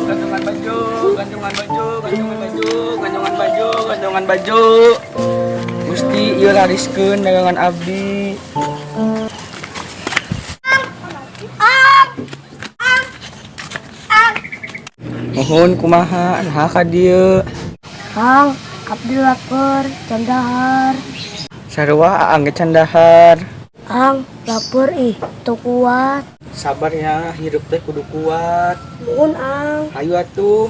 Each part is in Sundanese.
Gantungan baju, gantungan baju, gantungan baju, gantungan baju, gantungan baju. Gusti ieu lariskeun dagangan abdi. Mohon kumaha naha ka dieu? Kang, abdi lapar, can dahar. Sarua aang ge can dahar. Ang, lapar ih, teu kuat. Sabar ya, hirup teh kudu kuat. Nuhun, Ang. Ayo atuh.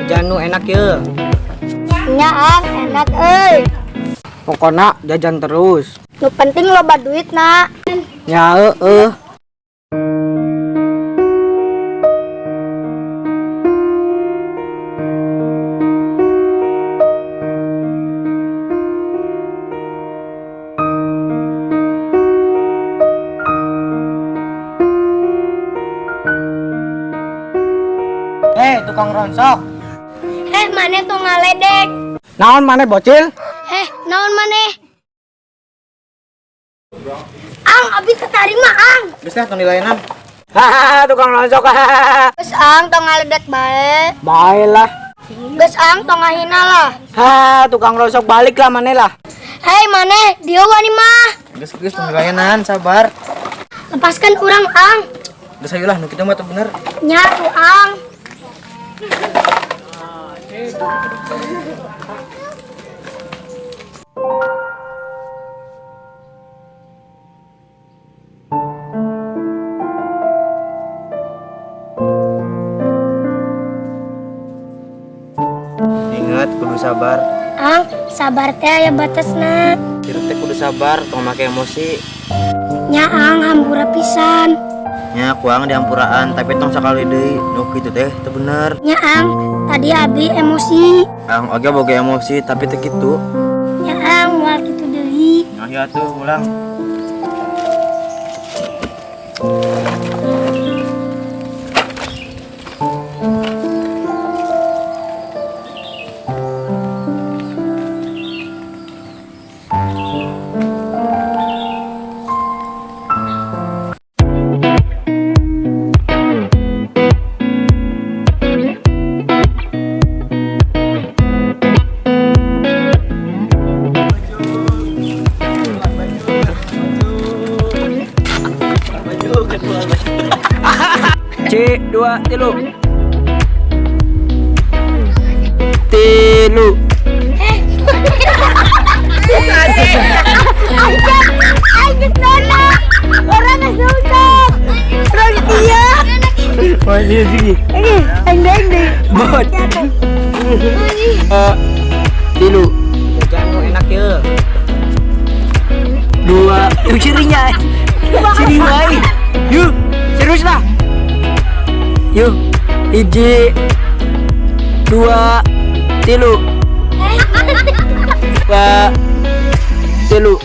Jajan nu enak ya. Nya, Ang, enak euy. Pokoknya jajan terus. Nu penting loba duit, nak. Ya heeh. Eh, tukang ronsok. Eh, maneh tuh ngaledek. Naon maneh bocil? Eh, naon maneh? Ang, abdi ketarima, Ang. Geus lah tong dilayanan. Hahaha, tukang ronsok. Hahaha. Geus, Ang, tong ngaledek bae. Bae lah. Geus, Ang, tong ngahina lah. Ha, tukang ronsok balik lah maneh lah. Hei, maneh, dia wani mah. Geus geus tong dilayanan, sabar. Lepaskan urang, Ang. Geus ayo lah nu kitu mah teu bener. Nya tuh, Ang. Ingat kudu sabar. Ang, sabar teh aya batasna. Hirup teh kudu sabar, tong make emosi. Nya, Ang, hampura pisan. Nya ku Aang dihampuraan, tapi tong sakali deui. Nu kitu teh teu bener. Nya, Ang, tadi abdi emosi. Aang oge boga emosi, tapi teu kitu. Nya, Ang, moal kitu deui. Nah, ya tuh ulang. C dua tilu. Tilu. Aing nona. Orang geus nonton. Orang dia. Oh iya sih. Ini, aing deui, aing deui. Bot. Tilu. Jajan nu enak ya. Dua. Yuk cirinya. Ciri wae. Yuk, serius lah. Yuk. Hiji. Dua. Tilu. Dua. Tilu.